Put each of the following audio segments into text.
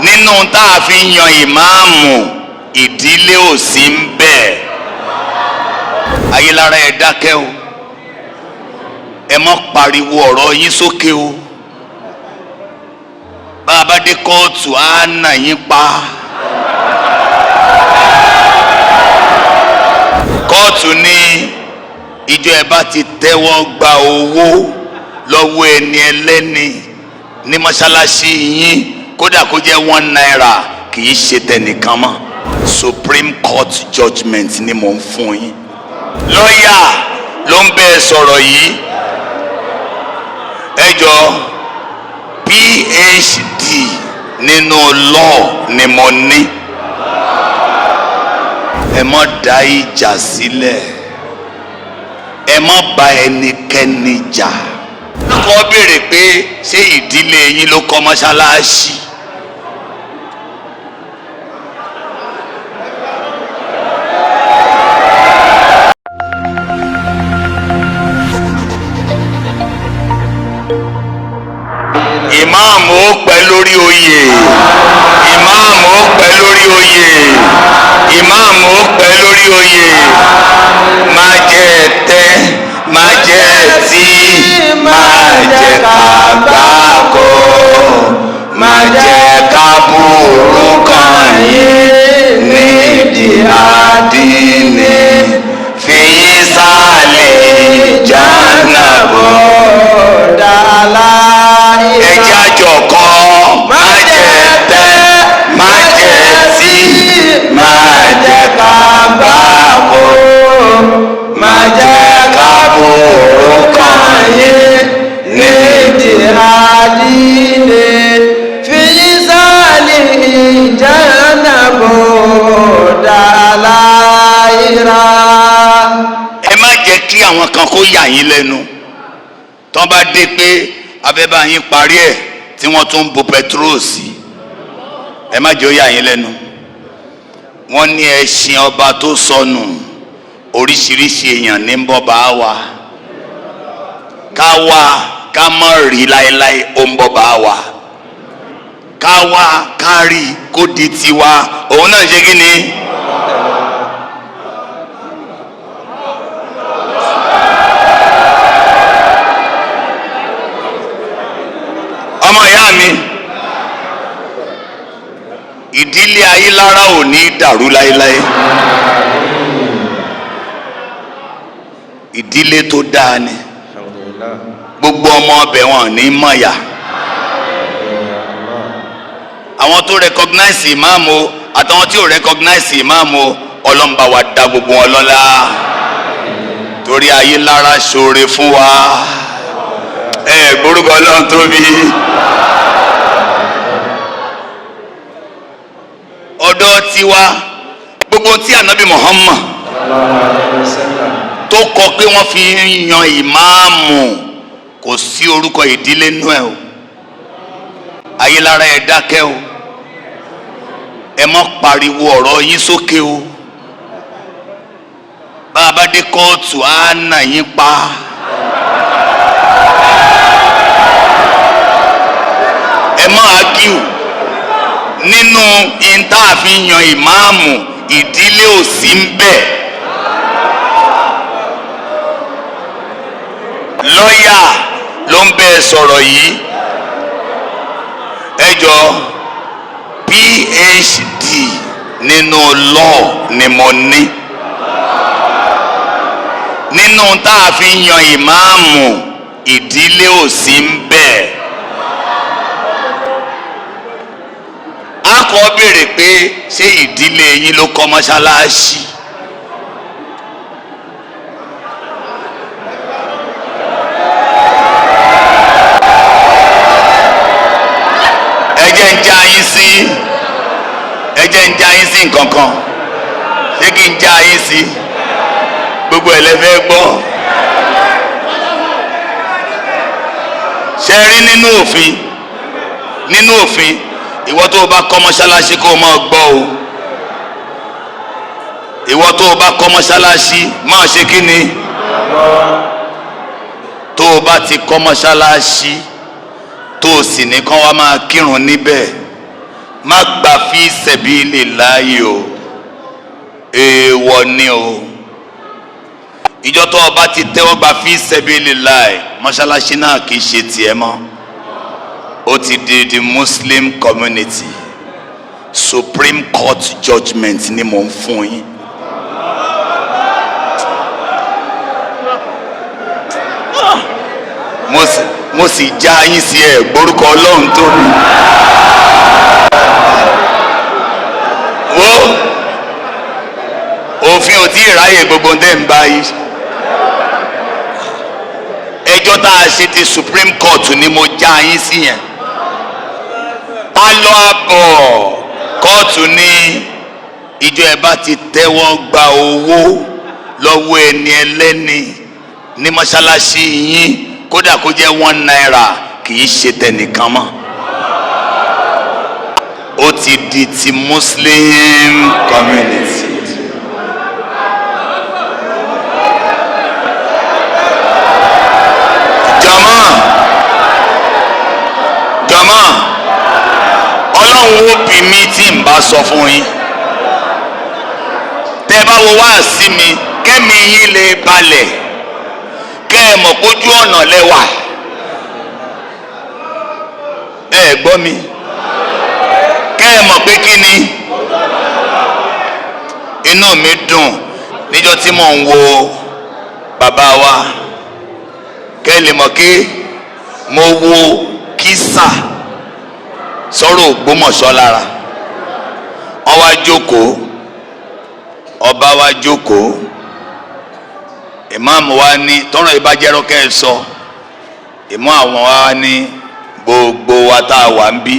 Nínú tá a fi yan ìmáàmù, ìdílé ò sí ń bẹ̀. Ayélára, ẹ dákẹ́ o, ẹ má pariwo ọ̀rọ̀ yín sókè o. Bá a bá dé kóòtù, á nà yín pa. Kóòtù ní ìjọ ẹ bá ti tẹ́wọ́ gba owó lọ́wọ́ ẹni ẹlẹ́ni ní mọ́ṣáláṣí yín, kódà kó jẹ́ ₦1, kì í ṣe tẹnìkan mọ́. Supreme Court judgement ni mò ń fún yín. Lọ́ọ̀yà ló ń bẹ́ẹ̀ sọ̀rọ̀ yìí. Ẹ jọ, PhD nínú law ni mo ní. Ẹ má dá ìjà sílẹ̀, ẹ má bá ẹnikẹ́ni jà. Kọ́ béèrè pé ṣé ìdílé yín ló kọ́ mọ́ṣáláṣí? Ìmáàmù ó pẹ́ lórí oyè, ìmáàmù ó pẹ́ lórí oyè, ìmáàmù ó pẹ́ lórí oyè. Má jẹ́ tẹ́, má jẹ́ tí, má jẹ́ kàgbákò, má jẹ́ kábùrú kàn yín nídìí àdínní, fi yín sálẹ̀ jánà bọ̀. Ẹ jẹ́ àjọ kan. Má jẹ́ tẹ́, má jẹ́ tí, má jẹ́ kábàákò, má jẹ́ kábùrú kàn yín nídìí àdínní, fi sálì ìjánà bò dàláìra. Ẹ má jẹ́ kí àwọn kan kó yà yín lẹ́nu tán bá dé pé abẹ́bá yín parí ẹ̀ tí wọ́n tún ń bu pẹtrol sí. Ẹ má jẹ́ ó yà yín lẹ́nu. Wọ́n ní ẹṣin ọba tó sọnù, oríṣiríṣi èèyàn ní ń bọ́ bá wa ká wá ká má rí láéláé, ó ń bọ́ bá wa ká wá ká rí kó di tiwa. Òun náà ṣe kí ni. Ọmọ ìyá mi, ìdílé Ayélára ò ní dàrú láéláé. Ìdílé tó dáa ni. Gbogbo ọmọ ọbẹ̀ wọn ní mọ̀yà. Àwọn tó recognize ìmáàmù o àtàwọn tí ò recognize ìmáàmù o, ọlọ́mùbá wa dá gbogbo wọn lọ́lá, torí Ayélára ṣoore fún wa. Ẹ gbórúkọ Ọlọ́run tóbi. Ọ̀dọ̀ tiwa, gbogbo tí Anabi Muhammad tó kọ pé wọ́n fi ń yan ìmáàmù, kò sí orúkọ ìdílé nú ẹ o. Ayélára, ẹ dákẹ́ o, ẹ má pariwo ọ̀rọ̀ yín sókè o. Bá a bá dé kóòtù, á nà yín pa. Ẹ má argue. Nínú ìntàfihàn ìmáàmù, ìdílé ò sí ń bẹ̀. Lọ́ọ̀yà ló ń bẹ́ẹ̀ sọ̀rọ̀ yìí. Ẹ jọ, PhD nínú law ni mo ní. Nínú tá a fi yan ìmáàmù, ìdílé ò sí ń bẹ̀. A kọ́ béèrè pé ṣé ìdílé yín ló kọ́ mọ́ṣáláṣí? Ẹ jẹ́ ń já yín sí, ẹ jẹ́ ń já yín sí nǹkan kan. Ṣé kí n já yín sí? Gbogbo ẹ̀ lẹ fẹ́ gbọ́. Ṣe rí nínú òfin, nínú òfin, ìwọ tó o bá kọ́ mọ́ṣáláṣí, kó o máa gbọ́ o. Ìwọ tó o bá kọ́ mọ́ṣáláṣí, máa ṣe kí ni? Tó o bá ti kọ́ mọ́ṣáláṣí, tó o sì ní kán wá máa kírun níbẹ̀, Má gbà fi sabilillahi o, èèwọ̀ ni o. Ìjọ tó o bá ti tẹ́wọ́ gba fi sabilillahi, mọ́ṣáláṣí náà kì í ṣe tiẹ̀ mọ́, ó ti di the Muslim community. Supreme Court judgement ni mò ń fún yín. Mo sì já yín sí ẹ gbórúkọ Ọlọ́run tó mi. Wo òfin ò tí ì ráyè gbogbo ndé ń bá yìí. Ẹjọ́ tá a ṣe ti Supreme Court ni mo já yín sí yẹn. A lọ abọ̀ kóòtù ní ìjọ ẹ bá ti tẹ́wọ́ gba owó lọ́wọ́ ẹni ẹlẹ́ni ní mọ́ṣáláṣí yín, kódà kó jẹ́ ₦1, kì í ṣe tẹnìkan mọ́, ó ti di ti Muslim community. Jama, jama, Ọlọ́run ó bí mi tí n bá sọ fún yín. Tẹ́ bá wo wá sí mi, kẹ́mi yín lè balẹ̀, kẹ́ ẹ mọ̀ kójú ọ̀nà lẹ́wà. Ẹ gbọ́ mi, kẹ́ ẹ mọ̀ pé kí ni inú mi dùn níjọ́ tí mò ń wo bàbá wa, kẹ́ ẹ lè mọ̀ kí mo wo kísà sọ̀rọ̀ Ògbómọ̀ṣọ́ lára. Wọ́n wá jókòó, ọba wá jókòó, ìmáàmù wa ní tọrọ ìbàjẹ́rọ́ kẹ́ ẹ sọ. Ìmọ̀ àwọn wa ní gbogbo wa tá a wà ń bí,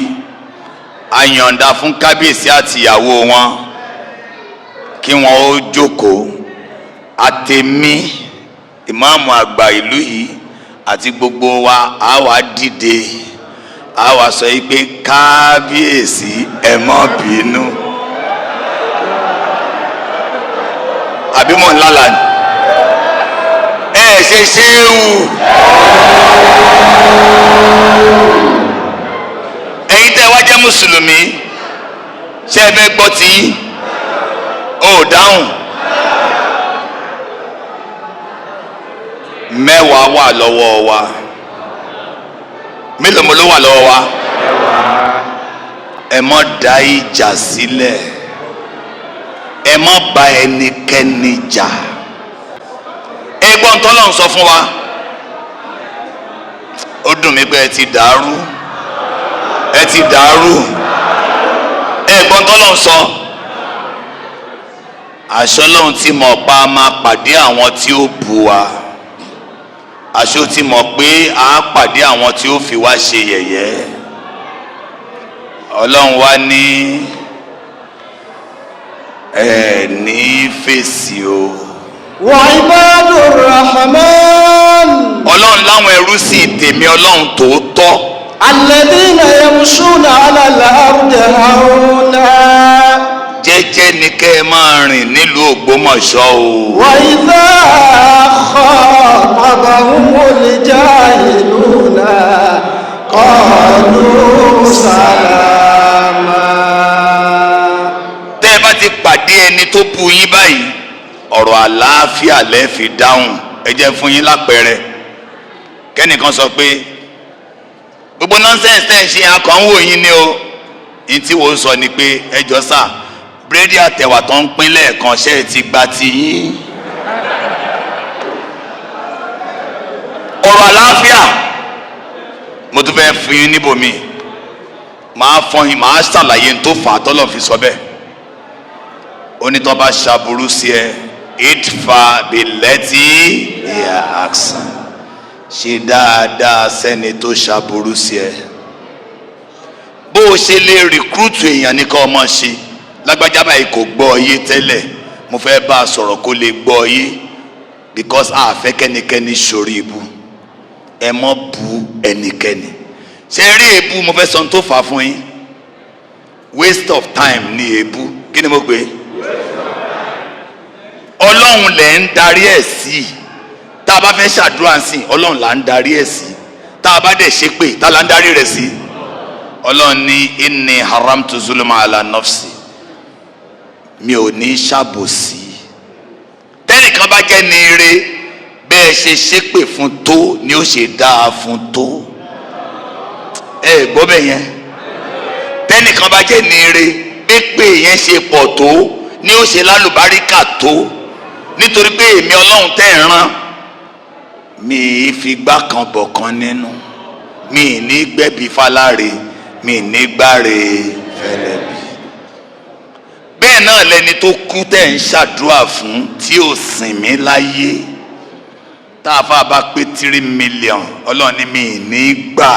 a yọ̀ǹda fún kábíyèsí àtìyàwó wọn kí wọn ó jókòó, àtẹ̀mí ìmáàmù àgbà ìlú yìí àti gbogbo wa a wà dìde, a wà sọ yìí pé kábíyèsí ẹ má bínú. Àbí mò ń lálàá ni? Ẹ ṣe ṣéwù. Ẹ̀yin tẹ́ wá jẹ́ mùsùlùmí, ṣé ẹ fẹ́ gbọ́ tí ó dáhùn? 10 wà lọ́wọ́ wa. Mélòó mo ló wà lọ́wọ́ wa? Ẹ má dá ìjà sílẹ̀, ẹ má bá ẹnikẹ́ni jà. Ẹgbọ́n tọ́lọ́run sọ fún wa. Ó dùn mí pé ẹ ti dàrú, ẹ ti dàrú. Ẹgbọ́n tọ́lọ́run sọ. Àṣọ Ọlọ́run ti mọ̀ pa máa pàdé àwọn tí ó bù wa. Àṣọ ti mọ̀ pé a pàdé àwọn tí ó fi wá ṣe yẹ̀yẹ́. Ọlọ́run wá ní ẹ ní fèsì o. Wa ibadur rahman. Ọlọ́run láwọn ẹrú sí tèmi Ọlọ́run tòótọ́. Alladhina yamshuna ala al-ardi hauna. Jẹ́jẹ́ ni kẹ́ ẹ máa rìn nílùú Ògbómọ̀ṣọ́ o. Wa idha khatabahumul jahiluna qalu salama. Tẹ́ ẹ bá ti pàdé ẹni tó bu yín báyìí, ọ̀rọ̀ àlàáfíà lẹ́ fi dáhùn. Ẹ jẹ́ fún yín lápẹẹrẹ. Kẹ́nìkan sọ pé gbogbo nonsense tẹ́ ń ṣe akọ̀ ń wò yín ni o. Ní tí wò ń sọ ni pé ẹ jọ sà, búrẹ́dì àtẹ̀wà tó ń pín lẹ́ẹ̀kan ṣe é ti gba ti yín. Ọ̀rọ̀ àlàáfíà mo tún fẹ́ fún yín níbòmí. Màá fọyín, màá ṣàlàyé tó fà á tọ́lọ̀ fi sọ bẹ́ẹ̀. Onítọ́ bá ṣàbùrú sí ẹ, idfa billati hiya ahsan, ṣe dáadáa sẹ́ni tó ṣàbùrú sí ẹ. Bó o ṣe lè rìkúrútù èèyàn ní ká ọmọ ṣe lágbájá báyìí kò gbọ́ yé tẹ́lẹ̀, mo fẹ́ bá a sọ̀rọ̀ kó lè gbọ́ yé, because a fẹ́ kẹ́nikẹ́ni sórí ibu. Ẹ mọ́ bu ẹnikẹ́ni. Ṣe rí èébú? Mo fẹ́ sọ ohun tó fà á fún yín. Waste of time ni èébú. Kí ni mo pè é? Ọlọ́run lẹ̀ ń darí ẹ̀ sí. Tá a bá fẹ́ ṣàdúrà sí, Ọlọ́run là ń darí ẹ̀ sí. Tá a bá dẹ̀ ṣépè, tá a là ń darí rẹ̀ sí. Ọlọ́run ní inni haramtu zulma ala nafsi, mi ò ní ṣàbòsí. Tẹ́nìkan bá jẹ́ ní ire, bẹ́ẹ̀ ṣe ṣépè fún tó ni ó ṣe dáa fún tó. Ẹ gbọ́ bẹ́ẹ̀ yẹn. Tẹ́nìkan bá jẹ́ ní ire, pépè yẹn ṣe pọ̀ tó ni ó ṣe lálùbáríkà tó, nítorí pé èmi Ọlọ́run tẹ́ ẹ̀ rán mi ì fi gbá kan bọ̀ kan nínú mi ì ní gbẹ̀bí fáláre, mi ì ní gbáre fẹlẹ́bí. Bẹ́ẹ̀ náà lẹni tó kú tẹ̀ ń ṣàdúrà fún tí ò sìn mí láyé, tá a fà bá pé 3 million, Ọlọ́run ní mi ì ní gbà.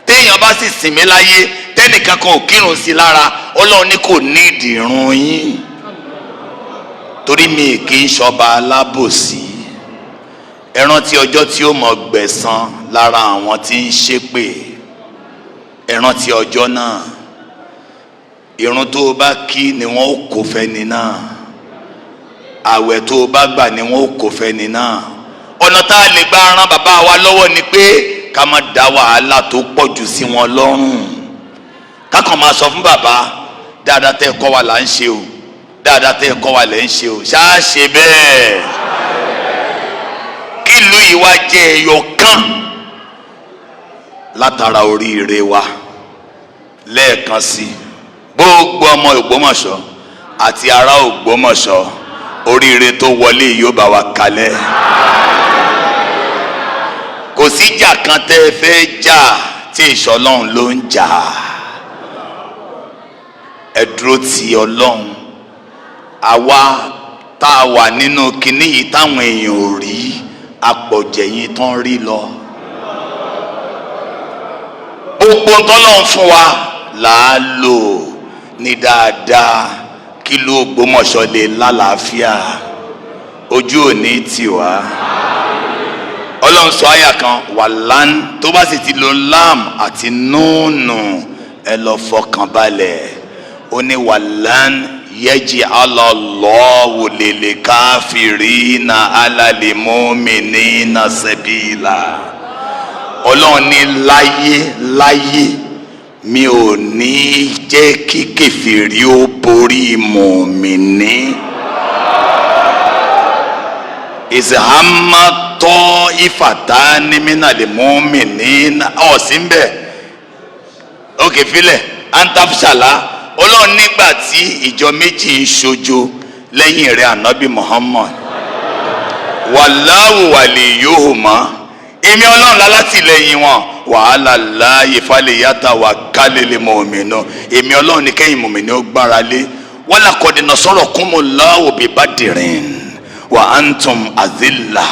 Téèyàn bá sì sìn mí láyé, tẹ́nìkan kan ò kírun sí lára, Ọlọ́run ní kò ní ìdìrún yín, torí mi kì í ṣọba alábòsí. Ẹ rántí ọjọ́ tí ó mọ̀ gbẹ̀san lára àwọn tí ń ṣépè. Ẹ rántí ọjọ́ náà. Irun tó o bá kí ni wọ́n ó kó fẹ́ni náà, àwẹ̀ tó o bá gbà ni wọ́n ó kó fẹ́ni náà. Ọ̀nà tá a lè gba ran bàbá wa lọ́wọ́ ni pé ká má dá wàhálà tó pọ̀ jù sí wọn lọ́rùn. Ká kàn máa sọ fún bàbá, dáadáa tẹ́ ẹ kọ́ wa là ń ṣe o, dáadáa tẹ́ ẹ kọ́ wa lẹ́ ń ṣe o, ṣáà ṣe bẹ́ẹ̀ kí ìlú yìí wá jẹ́ ẹyọ kan látara oríire wa. Lẹ́ẹ̀kan sí, gbogbo ọmọ Ògbómọ̀ṣọ́ àti ará Ògbómọ̀ṣọ́, oríire tó wọlé yóò bá wa kalẹ̀. Kò síjà kan tẹ́ ẹ fẹ́ jà tí ìṣọlọ́run ló ń jà. Ẹ dúró ti Ọlọ́run. Àwa tá a wà nínú kinní yìí táwọn èèyàn ò rí, apọ̀jẹ̀yìn tán rí lọ. Gbogbo tọ́lọ́run fún wa là á lò ní dáadáa kí ló Ògbómọ̀ṣọ́ lè lálàáfíà. Ojú òní tiwa. Ọlọ́run sọ àyà kan wàlán, tó bá sì ti lo lam àti núùnù, ẹ lọ fọkàn balẹ̀. Ó ní wàlán yẹ́jì alọ́lọ́wò lèlè káfìrínà alálẹ́mọ́mìnínà sẹ́bìlà. Ọlọ́run ní láyé láyé, mi ò ní jẹ́ kí kèfèrí ó borí mùmíní. Ìsìhámà tọ́ ìfàtà ní mínàlè mùmíní ọ̀sìn bẹ́ẹ̀ òkè filẹ̀ antafṣàlá. Ọlọ́run nígbà tí ìjọ méjì ń ṣojo lẹ́yìn rẹ̀ ànábì Muhammad, wàláwù wàlíyuhuma, èmi Ọlọ́run lálátìlẹ́yìn wọn. Wàhálà láàyè falẹ̀ yàtà wà kálẹ̀lẹ̀ mọ̀mìnà, èmi Ọlọ́run ní kẹ́yìn mọ̀mìnà ó gbára lé. Wala qad nasarakumullahu bi Badrin wa antum azilla.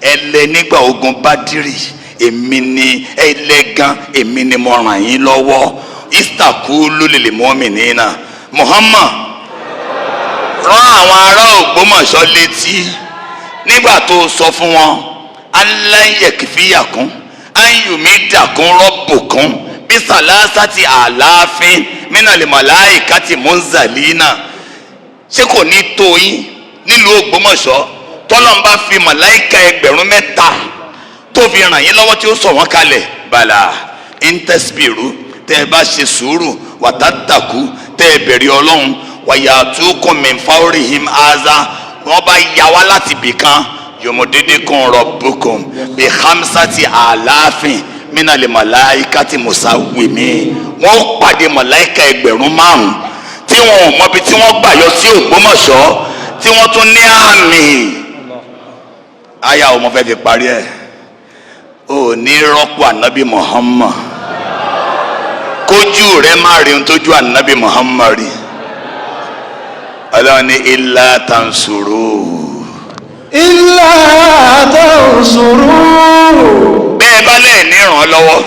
Ẹlẹ́ nígbà ogun Bádìrì, èmi ni ẹlẹ́gàn, èmi ni mo ràn yín lọ́wọ́. Istakulu lil mu'minina. Muhammad rán àwọn ará Ògbómọ̀ṣọ́ létí nígbà tó sọ fún wọn aláyẹ̀kìfìyàkún ayùmídàkún rọ́bùkún bisalasati àlàáfín mínàlè màláìkàtì mọ́nzàlínà. Ṣé kò ní tó yín nílùú Ògbómọ̀ṣọ́ tọ́lọ́n bá fi màláìka 3000 tó fi ràn yín lọ́wọ́ tí ó sọ wọ́n kalẹ̀? Bàlà intẹ́sipìrù, tẹ́ ẹ bá ṣe sùúrù, wàtàtàkù, tẹ́ ẹ bẹ̀rẹ̀ Ọlọ́run, wàyàtúkùn mìfáwórìhìm áza, wọ́n bá yà wá láti bì kan, yomodidikum rabbukum bi khamsati àlàáfín minali malaikati musawwimi. Wọ́n pàdé màláìka 5000 tí wọn ò mọbi tí wọ́n gbà yọ sí Ògbómọ̀ṣọ́, tí wọ́n tún ní àmì. Aya ò mọ fẹ́ fi parí ẹ̀. Ò ní rọ́pò ànábì Muhammad, kójú rẹ má rí ohun tójú ànábì Muhammad rí. Ọlọ́run ní illa tansuru. Illa tansuru. Bẹ́ẹ̀ bá lẹ̀ ní ràn án lọ́wọ́.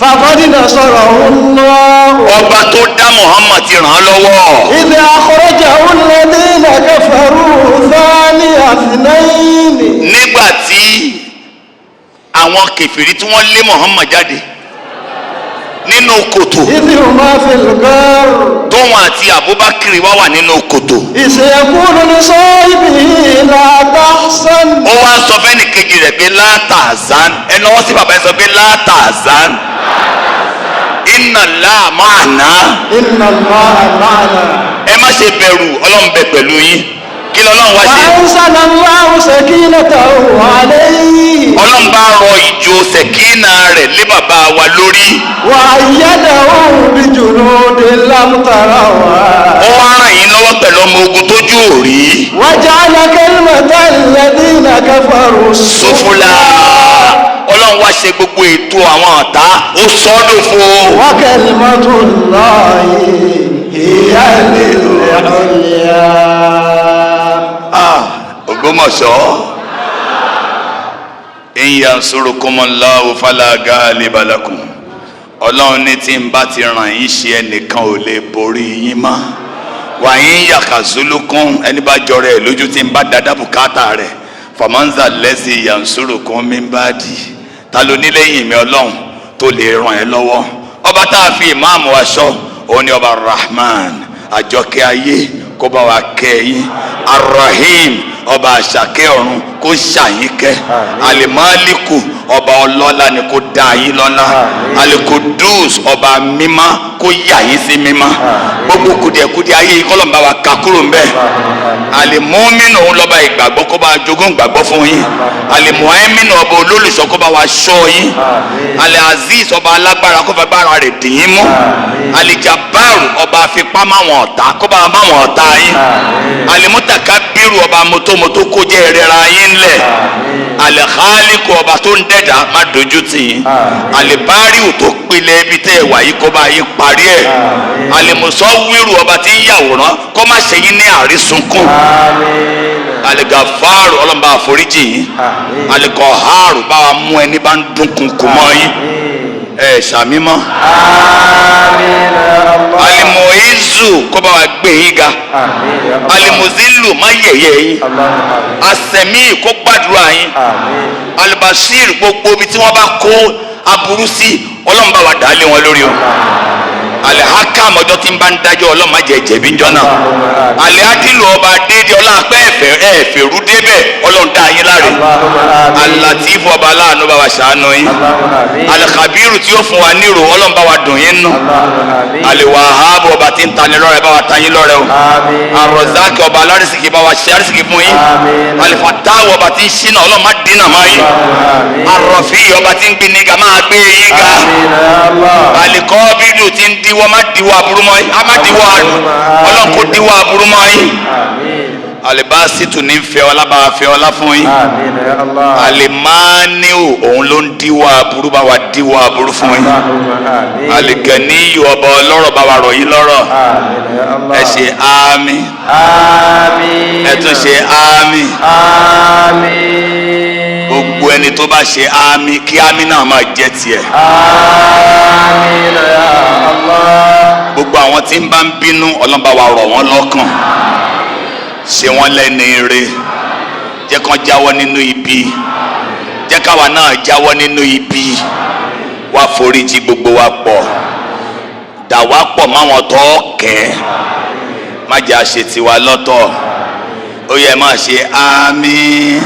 Faqad nasarahu Allah. Ọba tó dá Muhammad ti ràn án lọ́wọ́. Idh akhrajahu alladhina kafaru thaniya ithnayn. Nígbà tí àwọn kèfèrí tí wọ́n lé Muhammad jáde nínú kòtò, Idh huma fil ghar. tóun àti Abubakar wá wà nínú kòtò. Idh yaqulu li sahibihi la tahzan. Ó wá sọ fẹ́ni kejì rẹ̀ pé la tahzan. Ẹ náwó sí bàbá, ẹ sọ pé la tahzan. Inna Allaha ma'ana. إن الله معنا. Ẹ má ṣe bẹ̀rù, Ọlọ́run bẹ pẹ̀lú yín. Kí lọ́lọ́run wá ṣe? وأنزل الله سكينته عليه. Ọlọ́run bá rọ ìjò sẹ̀kínà rẹ̀ lé bàbá wa lórí. وأيده بجنود لم تروها. Ó wá ràn yín lọ́wọ́ pẹ̀lú ọmọ ogun tójú ò rí. وجعل كلمة الذين كفروا Sófúlà, Ọlọ́run wá ṣe gbogbo ètò àwọn ọ̀tá, ó sọ ọ́ dòfo. وكلمة الله هي العليا. Ah, Ògbómọ̀ṣọ́, in yansurukumullahu fala ghaliba lakum. Ọlọ́run ní tí n bá ti ràn yín ṣe, ẹnìkan ò lè borí yín mọ́. Wa in yakhzulukum, ẹni bá jọrọ ẹ̀ lójú, tí n bá dáadáa bùkátà rẹ̀, faman zal lazi yansurukum min ba'di, ta ló nílẹ̀yìn mi Ọlọ́run tó lè ràn ẹ́ lọ́wọ́? Ọba tá a fi ìmáàmù aṣọ òun ni ọba Rahman, àjọkẹ́ ayé, kó bá wa kẹ́ yín. Arahim, ọba àṣàkẹ́ ọ̀run, kó ṣàyín kẹ́. Alimaliku, ọba ọlọ́lá ni, kó dá yín lọ́lá. Alikudus, ọba mímọ́, kó yà yín sí mímọ́. Gbogbo kùdìẹ̀kùdìẹ̀ ayé yìí, kọ́lọ́n bá wa kà kúrò ńbẹ̀. Alimọ́mínú, òun lọ́ba ìgbàgbọ́, kó bá jogún ìgbàgbọ́ fún yín. Alimuhaiminu, ọba olólùṣọ́, kó bá wa ṣọ́ yín. Aliaziz, ọba alágbára, kó fẹ́ bára rẹ̀ dì yín mú. Alijabaru, ọba afipá máwọn ọ̀tá, kó bá máwọn ọ̀tá yín. Alimutakabiru, ọba mọ́tòmọ́tò, kó jẹ́ ìrẹ́ra yín ńlẹ̀. Alikhaliku, ọba tó ń dẹ̀dá, má dojú tì yín. Alibariu, tó pilẹ̀ ibi tẹ́ ẹ wà yìí, kó bá yín parí ẹ̀. Alimusọwiru, ọba tí ń yàwòrán, kó má ṣe yín ní àrísunkún. Aligafaru, ọlọ́mọba àforíjì yín. Alikọharu, bá wa mú ẹni bá ń dúnkùnkùn mọ́ yín. Ẹ ṣàmímọ́. Alimoizu, kó bá wa gbé yín ga. Alimuzilu, má yẹ̀yẹ́ yín. Asẹ̀mí, kó gbàdúrà yín. Alibasir, gbogbo ibi tí wọ́n bá kó aburú sí, Ọlọ́run bá wa dà á lé wọn lórí o. Alihakam, ọjọ́ tí ń bá ń dájọ́, Ọlọ́run má jẹ́ jẹ̀bi ńjọ́ náà. Alihadilu, ọba déédéé, ọlọ́run apẹ́ ẹ̀fẹ̀ ẹ̀fẹ̀rú débẹ̀, Ọlọ́run dá yín láre. Alatifu, ọba aláàánú, bá wa ṣàánú yín. Alikabiru, tí ó fún wa nírò, Ọlọ́run bá wa dùn yín nù. Aliwahabu, ọba tí ń tani lọ́rẹ, bá wa ta yín lọ́rẹ o. Arọ̀zákì, ọba alárísìkì, bá wa ṣe arísìkì fún yín. Alifatawu, ọba tí ń ṣínà, Ọlọ́run má dínà má yín. Arọ̀fí, ọba tí ń gbin níga, máa gbé yín ga. Alikọ́bídù, tí ń diwọ́, má diwọ́ aburú mọ́ yín, á má diwọ́ àrùn, Ọlọ́run kò diwọ́ aburú mọ́ yín. Alibasitu ní fẹ́ ọlá, bá wa fẹ́ ọlá fún yín. Alimaniu, òun ló ń diwọ́ aburú, bá wa diwọ́ aburú fún yín. Aliganiyu, ọba ọlọ́rọ̀, bá wa rọ̀ yín lọ́rọ̀. Ẹ ṣe àmín. Ẹ tún ṣe àmín. Gbogbo ẹni tó bá ṣe àmín, kí àmín náà máa jẹ́ tiẹ̀. Gbogbo àwọn tí ń bá ń bínú, Ọlọ́run bá wa rọ̀ wọ́n lọ́kàn, ṣe wọ́n lẹ́ni ire, jẹ́ kán jáwọ́ nínú ibi, jẹ́ káwa náà jáwọ́ nínú ibi. Wá foríjì gbogbo wa pọ̀, dà wá pọ̀ máwọn tó kẹ́, má jẹ́ àṣẹ tiwa lọ́tọ̀. Ó yẹ máa ṣe àmín.